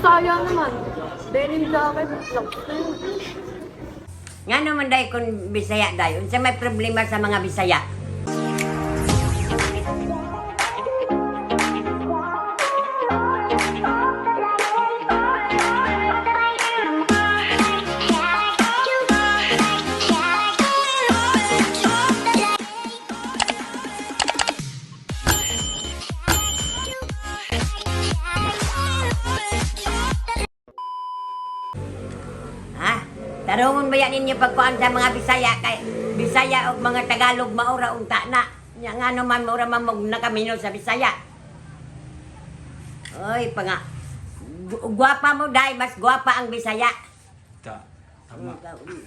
Bisaya naman. Denim jacket. Lakas na yun. Nga naman dahil kung Bisaya dahil, unsa may problema sa mga Bisaya? Ha? Tarungon ba yan ninyo pagkuan sa mga Bisaya kay Bisaya o mga Tagalog maura unta na. Nya nga naman maura man mo nakamino sa Bisaya. Oy, pa nga. Gwapa mo dai, mas gwapa ang Bisaya. Ta. Tama.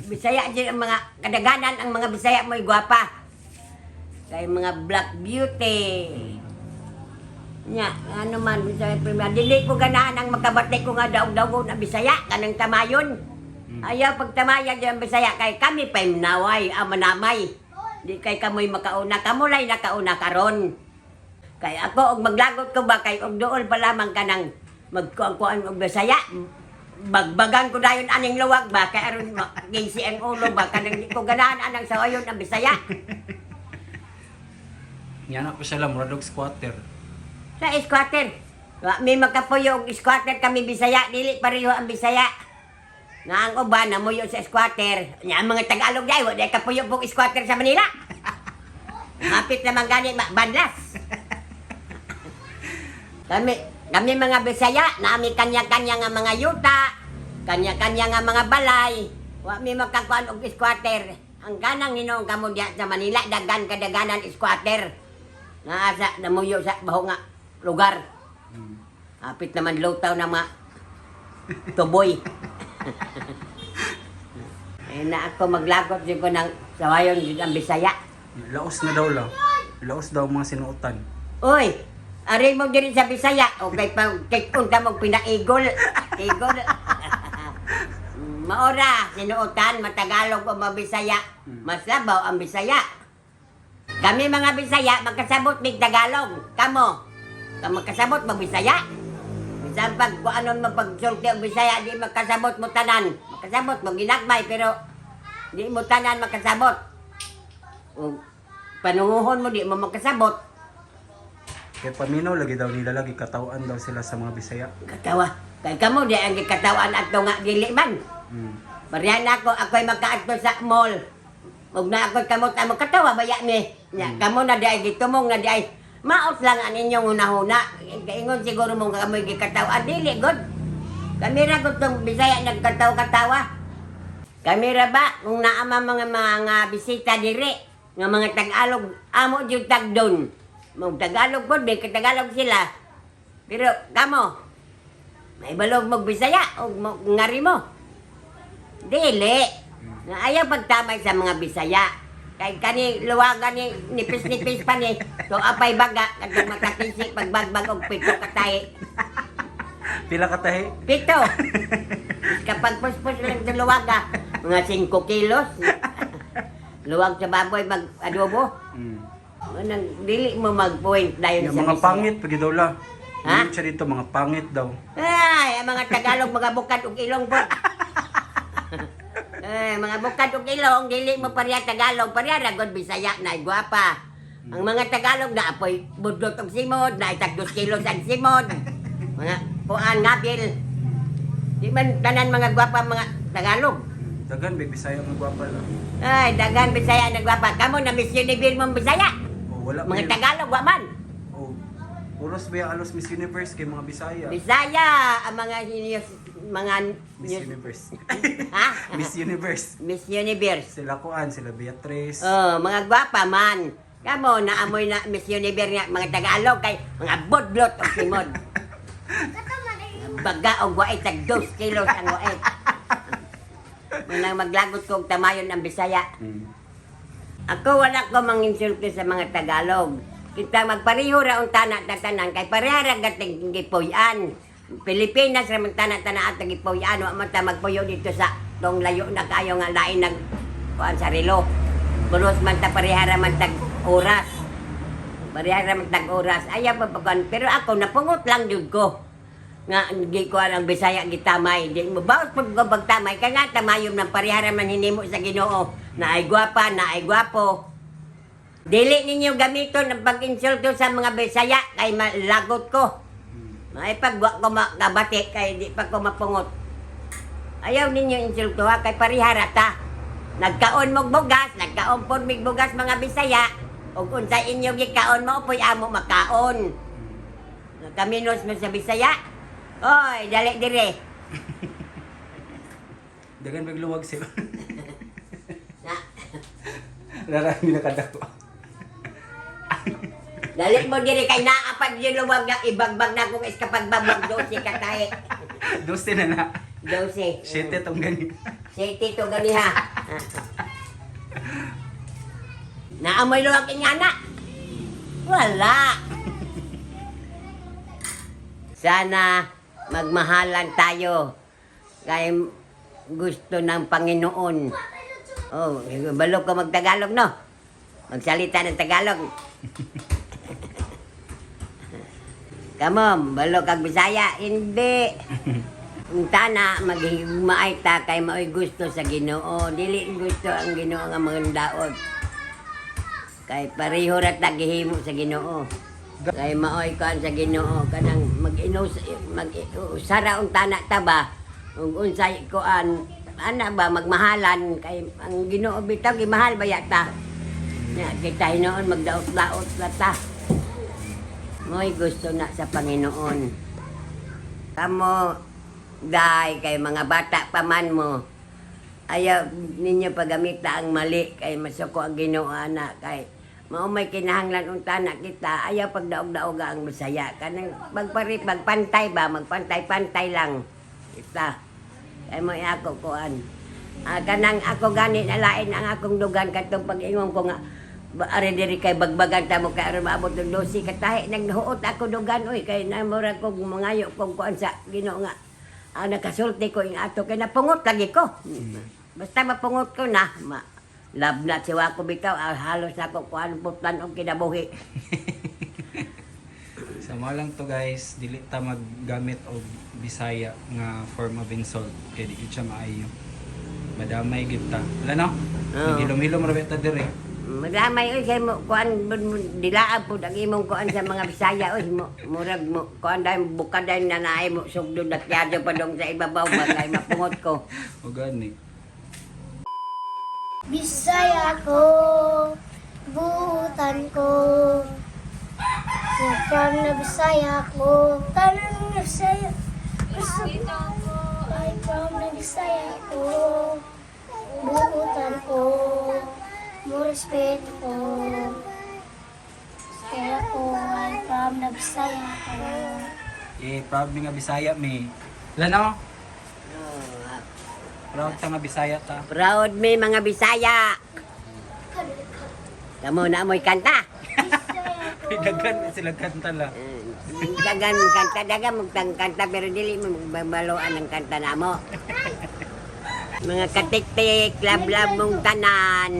Bisaya din ang mga kadaganan ang mga Bisaya mo'y gwapa. Kay mga Black Beauty. Nya, ano man Bisaya prima. Dili ko ganahan ang makabati ko nga daog-daogon ang Bisaya kanang tamayon. Ayaw pagtamaya diyan ang Bisaya kay kami pa'y naway, amanamay. Di kay kamoy makauna, kamo lay nakauna karon. Kay ako og maglagot ko ba kay og dool pa lamang kanang magkuan-kuan og Bisaya. Bagbagan ko dayon aning luwag ba kay aron magisi ang ulo ba kanang di ko ganahan anang sawayon ang Bisaya. Nga na ko siya lang, murag og squatter. Sa squatter. Wa may makapuyo og squatter kami Bisaya, dili pareho ang Bisaya. Na ang uban namuyo sa squatter. Nya ang mga Tagalog dai wa dai kapuyo og squatter sa Manila. Hapit naman gani banlas. Kami kami mga Bisaya, naami kanya-kanya nga mga yuta, kanya-kanya nga mga balay. Wa mi makakuan og squatter. Ang ganang ninong kamo diya sa Manila, dagan kadaganan squatter. Naa sa namuyo sa baho nga lugar. Hapit naman lutaw na mga tuboy. Eh na ako maglagot din ko ng sawayon jud ang Bisaya. Laos na daw lang. Laos daw mga sinuotan. Uy, ari mo diri sa Bisaya. Okay pa kay unta mo pinaigol. Igol. Maora sinuotan matagalog o mabisaya. Mas labaw ang Bisaya. Kami mga Bisaya magkasabot mig Tagalog. Kamo, kamo magkasabot mag Bisaya. Bisan pag kung anon mo pagsulti og Bisaya di magkasabot mo tanan. Magkasabot mo ginagmay pero di mo tanan magkasabot. O panunguhon mo di mo magkasabot. Kay paminaw lagi daw nila lagi katawan daw sila sa mga Bisaya. Katawa. Kay kamo di ang gikatawan adto nga dili man. Barihan ako, ako'y makaadto sa mall. Ug na ako'y kamot amo katawa baya ni. Nya kamo na di ay gitumong na di ay maot lang ang inyong hunahuna. Kaingon siguro mo nga kamoy gikatawan dili god. Kami ra gud tong Bisaya nagkataw-katawa. Kami ra ba kung naama mga mga bisita diri nga mga Tagalog amo jud tagdon. Mong Tagalog pod may Tagalog sila. Pero kamo may balog mag Bisaya o ngari mo. Dili. Nga ayaw pagtamay sa mga Bisaya. Kay kani luwagan ni nipis-nipis pa ni. So apay baga kadtong makakisi pagbagbag og pito katay. Pila ka tahi? Pito. Kapag puspos lang sa luwaga, mga 5 kilos. Luwag sa baboy mag adobo. Anang dili mo mag-point dayon Yung sa mga Bisaya. pangit pagi daw la. Ha? Ha? Siya dito mga pangit daw. Ay, ang mga Tagalog, mga bukad og ilong po. Eh, mga bukad og ilong, dili mo pareha Tagalog, pareha ra gud Bisaya na gwapa. Ang mga Tagalog na apoy budlot og simod, na itag 2 kilos ang simod. Mga kuan ngabil. Di man tanan mga gwapa mga Tagalog. Dagan may Bisaya nga gwapa lang. Ay, dagan Bisaya na gwapa. Kamo na Miss Universe mong Bisaya. Oh, wala Mga pa yun. Tagalog wa man. Oh. Puros ba yung alos Miss Universe kay mga Bisaya? Bisaya ang mga mga Miss Universe. Ha? Miss Universe. Miss Universe. Sila kuan, sila Beatrice. Oh, mga gwapa man. Kamo naamoy na Miss Universe nga mga Tagalog kay mga budlot og simod. Baga og wait tag 2 kilos ang wait. Manang maglagot ko og tamayon ang Bisaya. Ako wala ko manginsulti sa mga Tagalog. Kita magpareho ra ang tana tanan kay pareha ra gating gipuy-an. Pilipinas ra man tana tana at gipuy-an wa man ta magpuyo dito sa tong layo na kayo nga lain nag kuan sa relo. Bulos man ta pareha ra man tag oras. Pareha ra man tag oras. Ayaw pa pagkuan pero ako napungot lang jud ko. Nga gi ko ang Bisaya gitamay. Di mo bawas pag pagtamay kay nga tamayon ng parehara man hinimo sa Ginoo. Na ay gwapa, na ay gwapo. Dili ninyo gamiton ang pag-insulto sa mga Bisaya kay malagot ko. May pagwa ko makabati kay di pa ko mapungot. Ayaw ninyo insulto ha, kay parihara ta. Nagkaon mog bugas, nagkaon pod mig bugas mga Bisaya. Ug unsa inyo gikaon mo poy amo makaon. Kaminos mo sa Bisaya. Oy, dali dire. Dagan magluwag sila. Na, Larami na kadako. dali mo dire kay naa pa yung luwag nga ibagbag na kung iskapagbabag 12 ka tahi. Doste na na. 12. Siyete tong gani. Safety to gani ha. Naamoy luwag ingana. Wala. Sana magmahalan tayo. Kay gusto ng Panginoon. Oh, balok ka magtagalog, no? Magsalita ng Tagalog. Kamo, balok kag Bisaya? Hindi. Ang tana, maghigmaay ta kay maoy gusto sa Ginoo. Dili gusto ang Ginoo nga mga daot. Kay pareho ra ta gihimo sa Ginoo. Kay maoy kuan sa Ginoo kanang mag-inus mag usara ang tana ta ba ug unsay kuan ana ba magmahalan kay ang Ginoo bitaw gimahal ba yata. Nya kita hinuon magdaot-daot la ta. Mo'y gusto na sa Panginoon. Kamo, dahil kay mga bata pa man mo, ayaw ninyo paggamita ang mali kay masuko ang Ginoo ana kay mao may kinahanglan unta na kita ayaw pagdaog-daog ang Bisaya kanang magpari magpantay ba magpantay-pantay lang kita kay mo ako kuan ah, kanang ako gani nalain ang akong dugan katong pag-ingon ko nga ari diri kay bagbagan ta mo kay aron maabot og 12 katahi naghuot ako dugan oy kay namura ko mangayo kog kuan sa Ginoo nga ah, nakasulti ko ing ato kay napungot lagi ko. Basta mapungot ko na ma, love na siwa ko bitaw ah, halos ako kuan putlan og kinabuhi. Sa mga lang to guys, dili ta maggamit og Bisaya nga form of insult kay di gyud siya maayo. Madamay gyud ta. Wala no? Oo. Nagilom-hilom ra ba ta dire? Madamay oy kay mo kuan dilaab pud ang imong kuan sa mga Bisaya oy mo murag mo kuan dahil buka dahil nanaay mo sugdod at yado pa dong sa ibabaw ba kay mapungot ko. O gani. Bisaya ko, buutan ko. Sobrang na Bisaya ko, tanan na Bisaya. Gusto ko, ay from na Bisaya ko, buutan ko, mo respeto ko. Kaya ko, ay from na Bisaya ko. Eh, proud mi nga Bisaya mi. Wala no? Proud ta nga Bisaya ta. Proud me mga Bisaya. Kamo na mo'y kanta. Dagan sila kanta la. Dagan kanta, dagan magtang kanta pero dili mo magbabaloan ang kanta namo. Mga katiktik, lablab mong tanan.